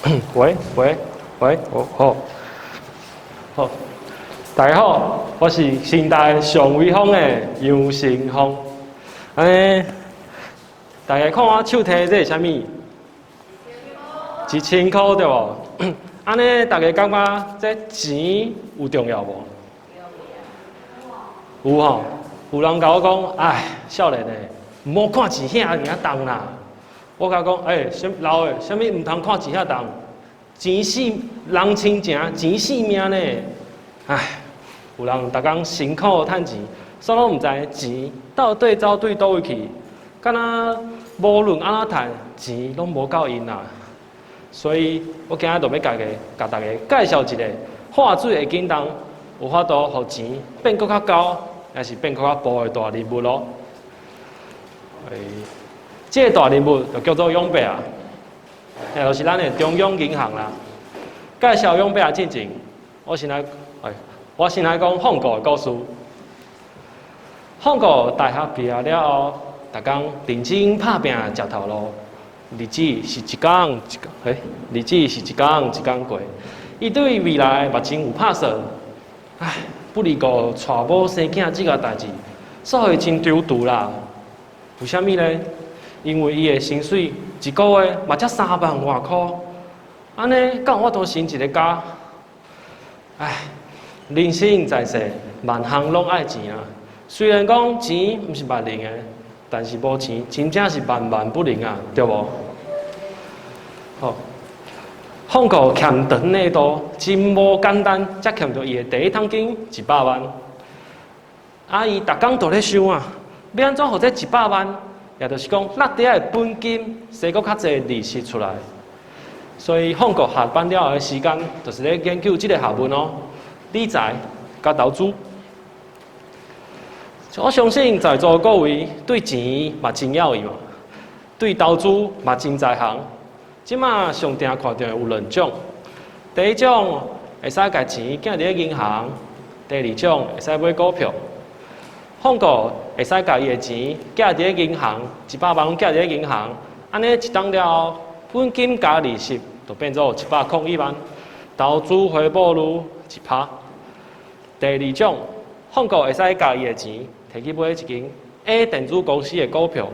喂喂喂，好好好，大家好，我是新大上威風的楊成峰。按呢，大家看我手提這是啥物？1000箍對無？按呢，大家感覺這錢有重要無？有吼，有人共我講，唉，少年的，毋好看錢遐爾重啦。我共伊講，欸，啥老的，啥物毋通看錢遐重？錢性人親情，錢性命呢？唉，有人逐工辛苦趁錢，煞攏毋知錢到底走對佗位去，敢若無論按怎趁，錢攏無夠用啦。所以我今仔就欲共大家介紹一个化水會緊動，有法度予錢變閣較厚，抑是變閣較薄的大人物囉。欸，這个大人物就叫做勇伯啊，也就是咱的中央銀行啦。介紹勇伯仔進前，我先來講放顧的故事。放顧大學畢業了後，逐工認真拍拚食頭路，日子是一工一工過。伊對未來嘛真有拍算，唉，不離顧娶某生囝這个代誌，煞予伊真躊躇啦。為啥物呢？因為伊的薪水一个月嘛才3萬外箍，按呢敢有法度生一个家？唉，人生在世，萬項攏愛錢啊。雖然講錢毋是萬能的，但是無錢真正是萬萬不能啊，對無？好，放顧欠長的路，真無簡單，才欠著伊的第一桶金一百萬。啊，伊逐工都咧想啊，欲按怎予這一百萬，也就是講，落袋的本金生閣較濟利息出來。所以放顧下班了後的時間，就是咧研究這个學問哦，理財佮投資。我相信在座各位對錢嘛真了意嘛，對投資嘛真在行。這馬上定看著有兩種，第一種會使共錢寄佇咧銀行，第二種會使買股票。放顧會使共伊的錢寄佇咧銀行，一百萬攏寄佇咧銀行，按呢一冬了後，本金加利息就變做101萬，投資回報率1趴。第二種，放顧會使共伊的錢提去買一間 A 電子公司的股票，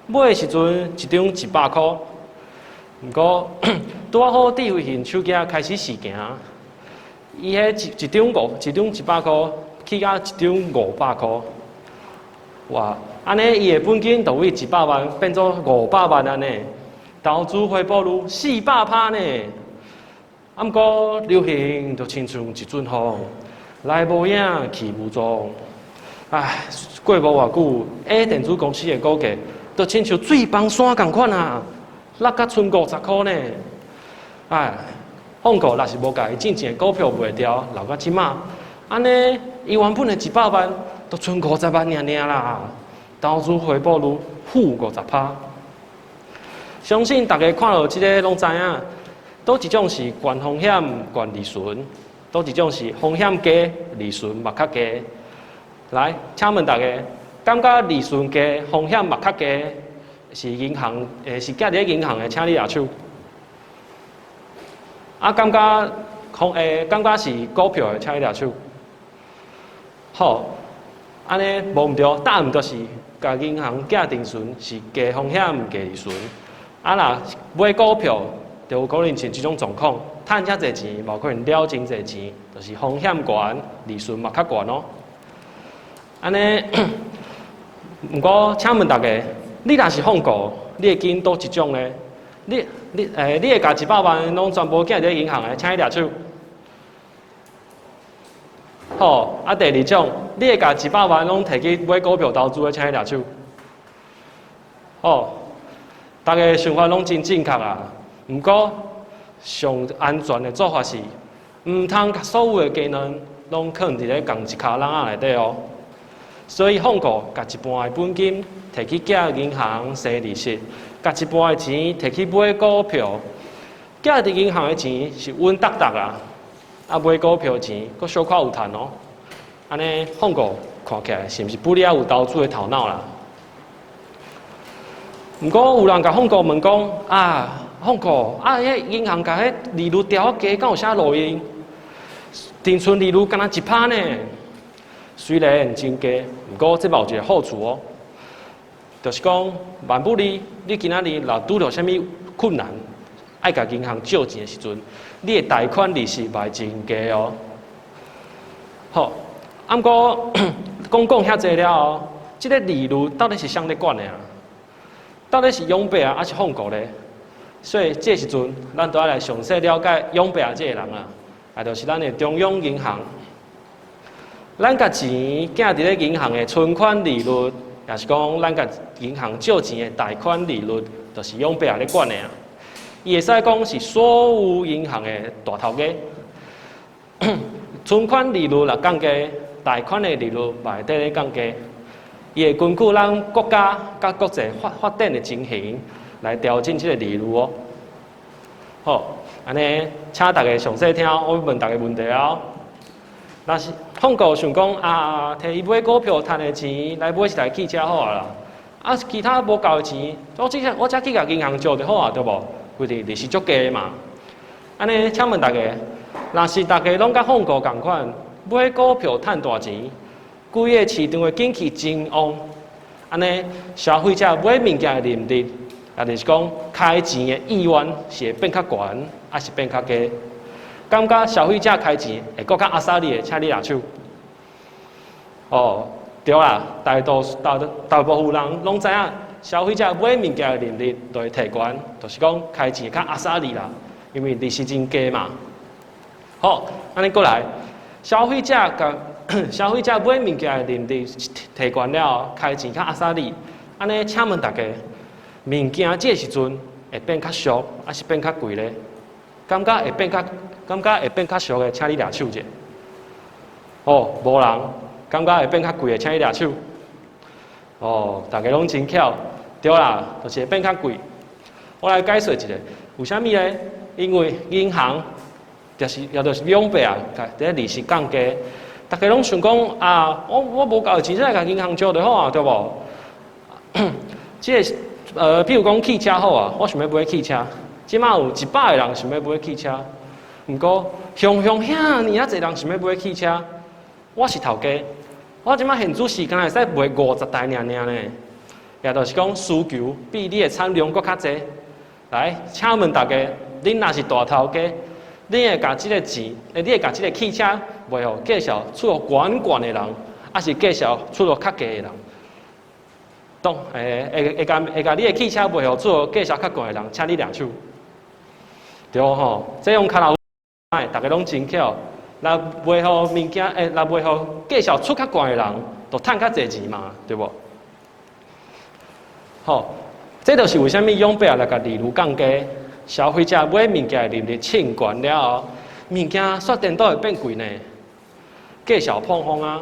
買的時陣一張100箍，毋過拄仔好智慧型手機開始試行，伊彼一張100箍起到一張500箍，哇！按呢伊的本金就對一百萬變做500萬按呢，投資回報率400趴呢。啊，毋過流行就親像一陣風，來無影去無蹤。唉，過無偌久，A 電子公司的股價就親像水崩山仝款啊，落甲賰50箍呢。唉，放顧若是無共伊進前的股票賣掉，留到這馬，按呢，伊原本的一百萬，都賰50萬爾爾啦，投資回報率負50趴。相信大家看著這个攏知影，佗一種是懸風險懸利潤，佗一種是風險低，利潤嘛較低。來，請問大家，感覺利潤低，風險嘛較低，是銀行，是寄佇咧銀行的，請你舉手。啊，感覺是股票的，請你舉手。好，按呢無毋對，答案就是共銀行寄定存是低風險低利潤。啊，若買股票，就有可能像這種狀況，趁遮濟錢，嘛有可能了真濟錢，就是風險懸，利潤嘛較懸哦。按呢，毋過請問大家，你若是放顧，你會揀佗一種呢？你會共一百萬攏全部寄佇咧銀行的，請你舉手。好，啊，第二種，你會共一百萬攏提去買股票投資的，請你舉手。好，大家想法攏真正確啊。毋過，上安全的做法是，毋通共所有的雞卵攏囥佇咧仝一跤籠仔內底哦。所以放顧共一半的本金提去寄銀行生利息，共一半的錢提去買股票。寄佇銀行的錢是穩當當啊，啊買股票的錢閣小可有趁哦。按呢放顧看起來是毋是不了有投資的頭腦啦？毋過有人共放顧問講啊，放過啊！彼銀行共彼利率調較低，敢有啥路用？定存利率敢若1%呢？雖然真低，毋過這嘛有一个好處哦，就是講萬不利，你今仔日若拄著啥物困難，愛共銀行借錢的時陣，你的貸款利息嘛會真低哦。好，啊毋過講講遐濟了後，這个利率到底是誰咧管的啊？到底是永伯啊，抑是放股咧？所以這時陣，咱都愛來詳細了解永伯這个人啊，也就是咱的中央銀行。咱共錢寄佇咧銀行的存款利率，也是講咱共銀行借錢的貸款利率，就是永伯咧管的啊。伊會使講是所有銀行的大頭家。存款利率若降低，貸款的利率嘛會綴咧降低。伊會根據咱國家佮國際發發展的情形來調整這个利率哦。好，按呢，請大家詳細聽，我欲問大家問題哦。若是放顧想講啊，提伊買股票趁的錢來買一台汽車好啊啦，啊其他無夠的錢，我只我才去共銀行借就好啊，對無？規定利息足低嘛。按呢，請問大家，若是大家攏佮放顧仝款，買股票趁大錢，規個市場的景氣真旺，按呢，消費者買物件的能力，也就是講開錢的意願是會變較懸，抑是變較低？感覺消費者開錢會閣較阿莎力的，請你舉手。哦，對啦，大多大大部分人攏知影，消費者買物件的能力就會提懸，就是講開錢較阿莎力啦，因為利息真低嘛。好，按呢閣來，消費者共消費者買物件的能力提懸了後，開錢較阿莎力。按呢，請問大家，物件這个時陣會變較俗，抑是變較貴咧？感覺會變較俗的，請你舉手者。哦，無人。感覺會變較貴的，請你舉手。哦，大家攏真巧，對啦，就是會變較貴。我來解說一下，為啥物咧？因為銀行就是也就是永伯啊，佇咧利息降低，大家攏想講啊，我我無夠錢，才來共銀行借就好啊，對無？這个比如講汽車好啊，我想欲買汽車，這馬有100個人想欲買汽車，毋過雄雄遐爾仔濟人想欲買汽車，我是頭家，我這馬現主時敢若會使賣50台爾爾呢，也就是講需求比你的產量閣較濟。來，請問大家，恁若是大頭家，恁會共這个錢，你會共這个汽車賣予價數出予懸懸的人，抑是價數出予較低的人？當會會共會共你的汽車賣予出予價數較懸的人，請你舉手。對吼，這用較老，大家攏真巧。若賣予物件，若賣予價數出較懸的人，就趁較濟錢嘛，對無？好，這就是為啥物永伯來共利率降低，消費者買物件的能力衝懸了後，物件煞顛倒會變貴呢？價數膨風啊，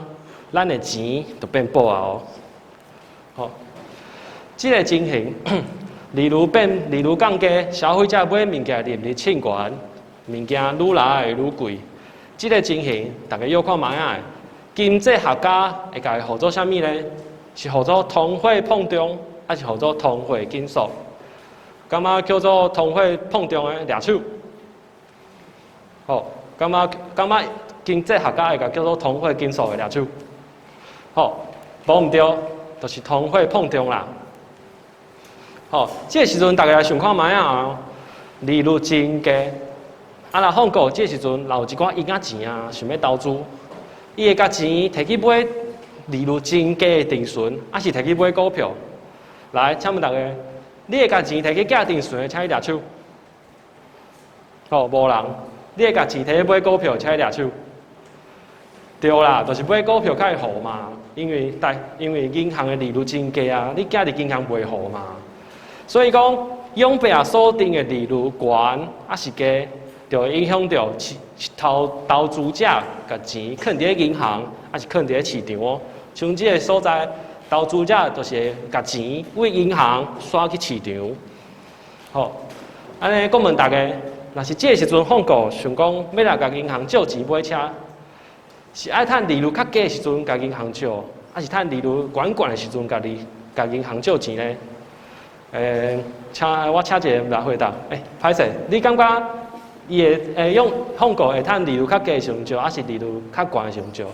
咱的錢就變薄啊哦。好，這个情形，利率變利率降低，消費者買物件的能力衝懸，物件愈來愈貴。這个情形，大家臆看覓仔？經濟學家會共伊號做啥物呢？是號做通貨膨脹，抑是號做通貨緊縮？感覺叫做通貨膨脹的舉手。好，感覺感覺經濟學家會共叫做通貨緊縮的舉手。好，無毋對，就是通貨膨脹啦。好，這个時陣大家來想看覓仔哦，利率真低。啊，若放過這時陣，若有一寡閒仔錢啊，想欲投資，伊會共錢提去買利率真低的定存，抑是提去買股票？來，請問大家，你會共錢提去寄定存的，請你舉手。好，無人。你會共錢提去買股票，請你舉手。對啦，就是買股票較會予嘛，因為銀行的利率真低啊，你寄佇銀行袂予嘛。所以講，永伯仔所定的利率懸抑是低，就會影響著投投資者共錢囥佇咧銀行，抑是囥佇咧市場哦。像這个所在，投資者就是會共錢對銀行徙去市場。好，按呢，閣問大家，若是這个時陣放顧想講欲來共銀行借錢買車，是愛趁利率較低的時陣共銀行借，抑是趁利率懸懸的時陣共你共銀行借錢呢？請我請一個人來回答。歹勢，你感覺伊會會用放股會趁利率較低的時陣借，抑是利率較懸的時陣借？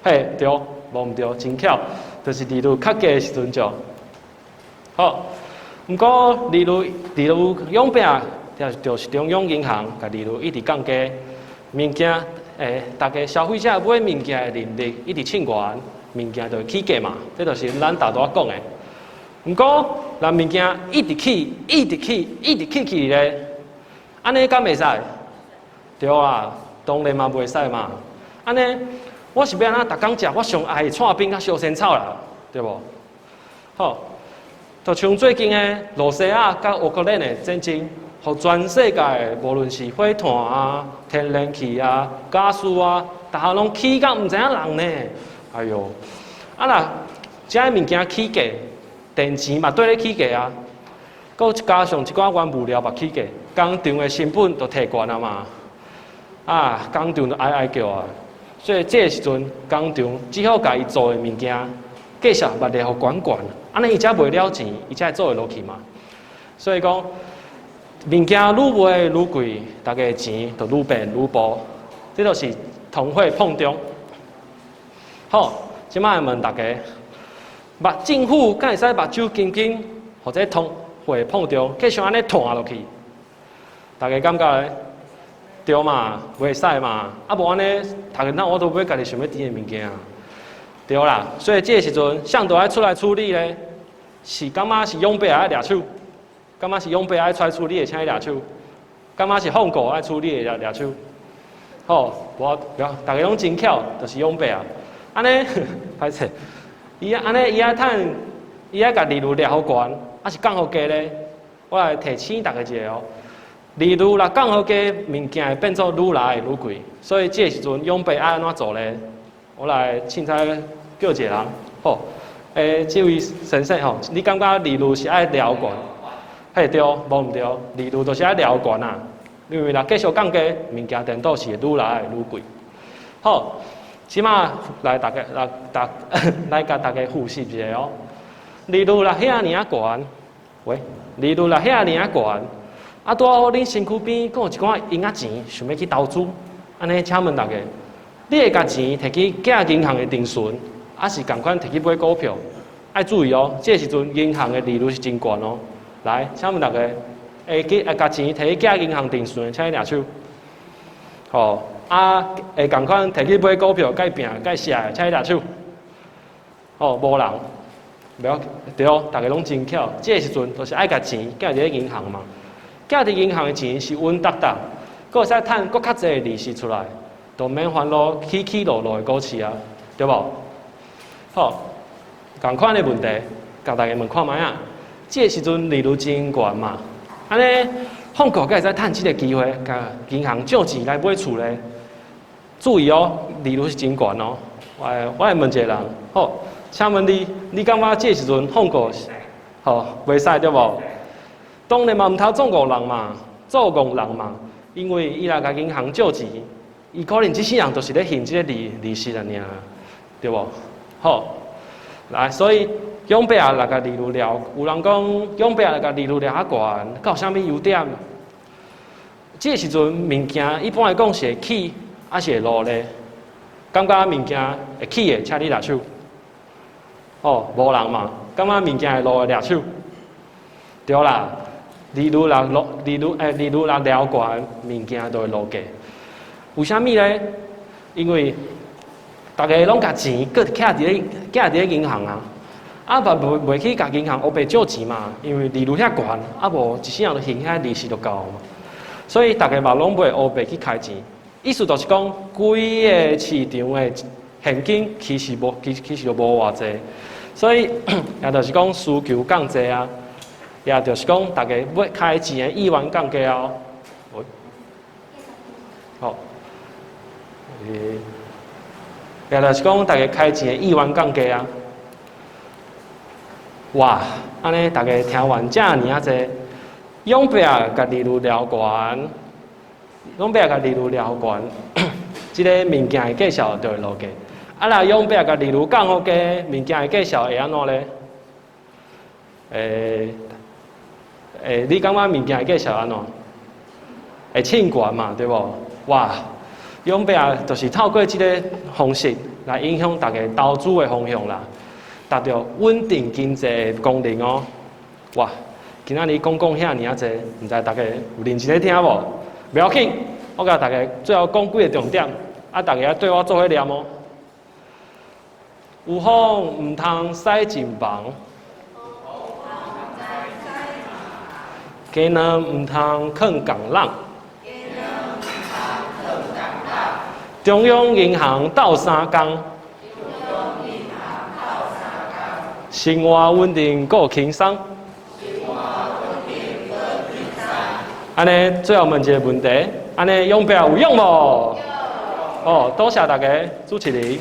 嘿，對，無毋對，真巧，就是利率較低的時陣借。好，毋過利率永伯就是中央銀行共利率一直降低，物件逐家消費者買物件的能力一直衝懸，物件就會起價嘛，這就是咱頭拄仔講的。毋過，若物件一直起，一直起，一直起起咧，按呢敢會使？對啊，當然嘛袂使嘛。按呢，我是欲按怎逐工食我上愛的剉冰佮燒仙草啦，對無？好，就像最近的羅西亞佮烏克蘭的戰爭，予全世界無論是火炭啊、天然氣啊、瓦斯啊，逐項攏起甲毋知影人呢。哎喲，啊若這物件起價，電錢嘛綴咧起價啊，閣加上一寡原物料嘛起價，工廠的成本就提懸啊嘛，啊，工廠就哀哀叫啊。所以這個時陣，工廠只好共伊做的物件繼續嘛掠予懸懸，按呢伊才賣了錢，伊才會做會落去嘛。所以講，物件愈賣愈貴，大家錢就愈變愈薄，這就是通貨膨脹。好，這擺問大家，政府敢會使目睭金金，予這通貨膨脹繼續按呢拖落去？大家感覺咧？對嘛，袂使嘛。啊，無按呢，逐家若我都買家己想欲甜的物件。對啦，所以這個時陣，誰著愛出來處理咧？是感覺是永伯愛掠手？感覺是永伯愛出來處理的，請你掠手。感覺是放股愛處理的，掠手。好，無，逐家攏真巧，就是永伯啊。按呢，歹勢，伊按呢，伊愛趁，伊愛共利率掠予懸，抑是降予低咧？我來提醒大家一下哦。利率若降予低，物件會變做愈來愈貴，所以這個時陣永伯愛按怎做咧？我來凊彩叫一個人，好，這位先生吼，你感覺利率是愛掠懸？嘿對，無毋對，利率就是愛掠懸啊，因為若繼續降低，物件顛倒是會愈來愈貴。好，這馬來大家來大來共大家複習一下哦。利率若遐爾仔懸，喂，利率若遐爾仔懸，啊，拄好恁身軀邊閣有一寡閒仔錢，想欲去投資，按呢，請問大家，你會共錢提去寄銀行的定存，抑是仝款提去買股票？愛注意哦，這個時陣銀行的利率是真懸哦。來，請問大家，會去會共錢提去寄銀行定存的，請你舉手。吼，啊，會仝款提去買股票，共拼共射的，請你舉手。吼，無人，袂要對，逐家攏真巧，這個時陣就是愛共錢寄佇咧銀行嘛。寄佇銀行的錢是穩當當，閣會使趁閣較濟的利息出來，就免煩惱起起落落的股市啊，對無？好，仝款的問題，共大家問看覓仔。這個時陣利率真懸嘛，按呢，放股敢會使趁這個機會，共銀行借錢來買厝咧？注意哦，利率是真懸哦。我來問一個人，好，請問你，你感覺這個時陣放股，吼，袂使對無？當然嘛，毋通做戇人嘛，做戇人嘛，因為伊若共銀行借錢，伊可能這世人就是咧還這個利息爾，對無？好，來，所以永伯啊，若共利率掠，有人講永伯啊，若共利率掠較懸，閣有啥物優點？這個時陣物件一般來講是會起，抑是會落咧？感覺物件會起的，請你舉手。哦，無人嘛？感覺物件會落的，舉手。對啦，利率若落，利率若掠懸，物件就會落價。為啥物咧？因為逐家攏共錢閣徛佇咧銀行啊，啊，嘛袂去共銀行烏白借錢嘛，因為利率遐懸，啊無一世人就還遐利息就夠嘛。所以逐家嘛攏袂烏白去開錢。意思就是講，規個市場的現金其實就無偌濟，所以也就是講需求降濟啊，也就是講逐家欲開錢的意願降低哦。好，也就是講逐家開錢的意願降低啊。哇，按呢逐家聽完遮爾仔濟，永伯啊，共利率掠懸，永伯共利率掠懸，這个物件的價數就會落價。啊，若永伯共利率降予低，物件的價數會按怎咧？欸，你感覺物件價數按怎？會衝懸嘛，對無？哇！勇伯啊，就是透過這个方式來影響大家投資的方向啦，達到穩定經濟的功能哦。哇！今仔日講講遐爾仔濟，毋知大家有認真咧聽無？袂要緊，我共大家最後講幾个重點，啊，大家對我做伙念哦。有風毋通駛進房，雞卵毋通囥仝籠。中央銀行鬥相共，生活穩定閣輕鬆。按呢，最後問一个問題，按呢，勇伯有用無？哦，多謝大家，主持人。